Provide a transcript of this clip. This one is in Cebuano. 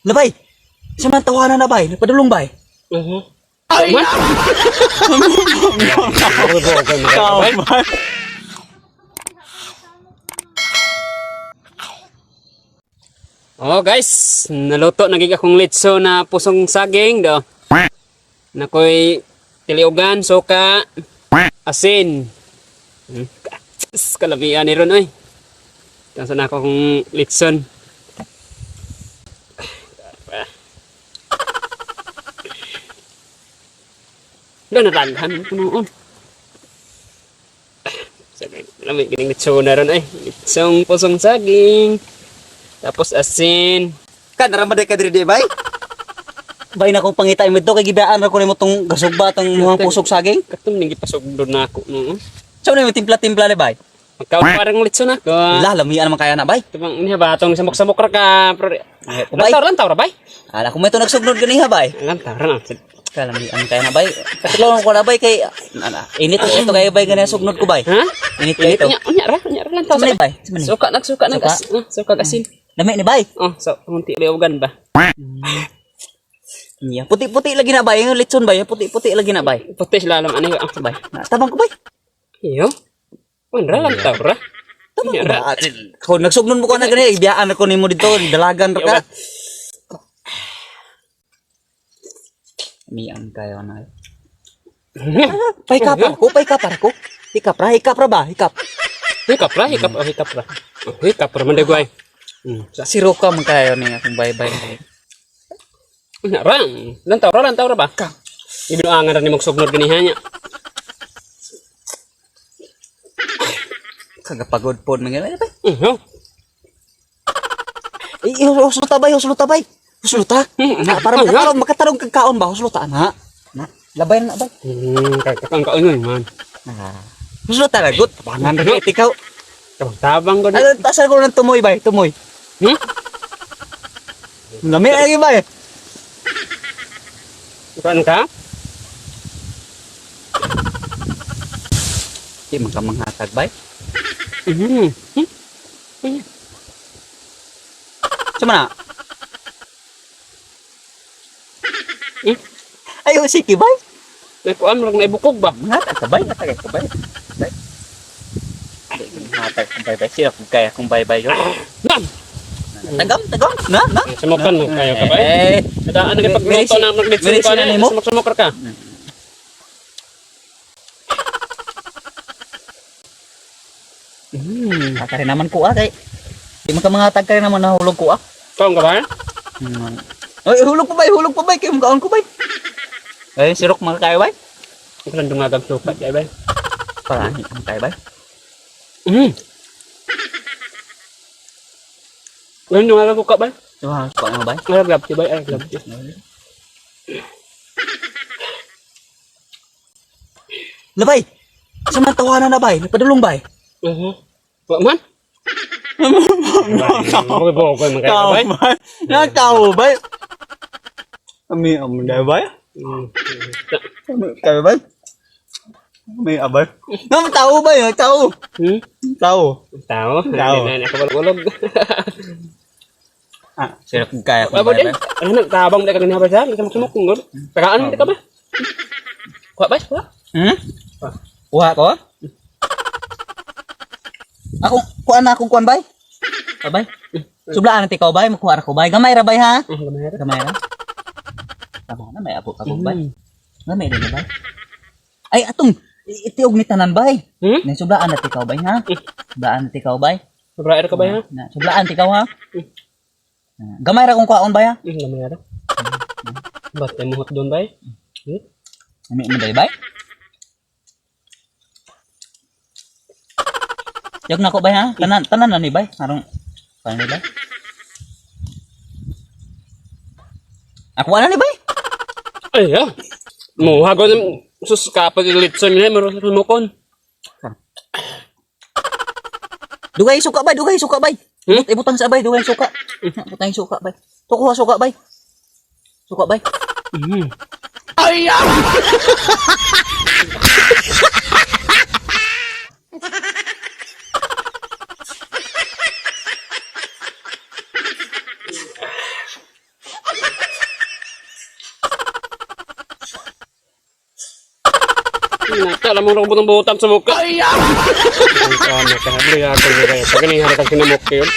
Labay! Sa man tawanan na bay, nagpadulong bay. Mhm. Ay! Man? Tama. Oh guys, naluto na gid akong litso na pusong saging do. Nakoy tiliugan, suka, asin. Kalamian ni ron oy. Tansa na ako kung litson. Doon natanghan ko noon. Sabi, lamig gining litson na ron ay. Litsong pusong saging. Tapos asin. Kan ramad ka diri di bay? Bay na kong pangita mo dito kay gibiyaan ra ko nimo tong gasugba tong mga pusok saging. Katong ning gipasugdo na ako noon. Sa man timpla-timpla ni bay? Magkaon parang litson ako. La lamian naman kaya na bay. Tumang niya ba atong samok-samok ra ka pero Ay, ko, bay. lantaw lantaw ra bay. Ala kung may to nagsugnod ganiha bay. Lantaw ra na. Kalamian kaya na bay. Katulong ko na bay kay ana init ito kayo bay ganiha sugnod ko bay. Ha? Init kayo ito. Unya unya ra, unya ra lantaw. Sa man ni, bay? Sa man ni? Suka nag suka nag Suka? suka asin. Lami ni bay. Oh, so unti liugan ba? Iya, puti-puti lagi na bay, yung litson bay, puti-puti lagi na bay. Puti sila alam ani. Ah, Bay. Na, tabang ko bay. Iyo. On ra lantaw ra. Tabang Unya ko ra. ba? Kung nagsugnon mo ko na gani, ibiyaan ako nimo dito, dalagan ra ka. Miang kayo na. Pahikap ako, pahikap ako. Hikap ra, hikap ra ba? Hikap. Hikap ra, hikap, oh, hikap ra. Oh, hikap ra man dagway. Siro ka man kayo ni akong bye-bye. Unya ra. Lantaw ra ba? Ka. Ibinuangan ra ni magsugnod ganiha niya. Kagapagod pod man gani. Mhm. Eh, husluta bay, husluta bay. Husluta. Na, para makatarong, makatarong kag kaon ba? Husluta na. Na, labay na bay. Kang kaon man. Ah. Husluta na, good. Tabangan ra kay ikaw. Tabang ko na. Ano, tasan ko ng tumoy bay, tumoy. Hmm? Lami lagi bay. Kuan ka? Di man ka manghatag bay. Mhm. Hmm. Sama na. Hmm? Ay, sige bay. May kuan murag naibukog ba? Manghatag ka bay, hatag ka bay. Bay. Di ka manghatag kung bay bay. Sino kung kaya kung bay bay yun? Nam. Tagam, tagam. Na, na. Sumukan mo kayo ka ba? Eh, Kadaan na pagluto na maglitson Mere ko sila na. nimo? Sumok-sumok ra ka. Kaka rin naman ko ah, kay. Di man ka manghatag ka rin naman nahulog ko ah. Kaon ka ba? Hmm. Oy, hulog pa bay, hulog pa bay, kay mukaon ko bay. Ay, sirok mga kayo bay. Kuan dungagang suka kay ba? Parang ang kayo bay. Kuan dungagang suka ba? Diba, kuha mo bay. Ay grab ti ba? Ay grab ti. Labay! Sa man tawanan na bay, nagpadulong bay. Mhm. Wa man. Bogoy man kayo ka ba? Nagtawo bay. Ami am day bay. Hmm. Kayo bay. May abay. Nam tao bay, tao. Hmm? Tao. Tao. Tao. Ay, na ako balog. Ah, sirok kaya kung Abo bay din. bay. Ano na tabang ka ganiha ba siya? Sumok-sumok ngod. Tagaan ka ba? Kuha ba? Kuha. Hmm? Kuha ko? Ako, kuha na akong kuan bay. Bay. Sublaan na ikaw bay, makuha ra ko bay. Gamay ra bay ha. Gamay ra. Gamay ra. Tama na may abo ka bay. Gamay ra na bay. Ay atong itiog ni tanan bay. Hmm? Nay sublaan na ikaw bay ha. Sublaan na ikaw bay. Sobrang ka ba ha? Na, sublaan ikaw ha. Gamay ra kong kuhaon bay ha. Gamay ra. Ba't tayo muhot doon bay? Hmm? Ami mo day bay. Yok na ko bay ha. Tanan tanan na ni bay. Arong paano ni bay? Ako ana ni bay. Ay, ya. Muha ko ng sus kapag litson niya, meron sa lumukon. Dugay suka bay, dugay suka bay. Hmm? Ibutang sa bay, dugay suka. Ibutang suka bay. Tukuha suka bay. Suka bay. Mm. Nata, alam mo na butang-butang sa mukha. Ay, Ang kama ka, habli ako na kaya. Pag ganyan, harap ka kinamok yun.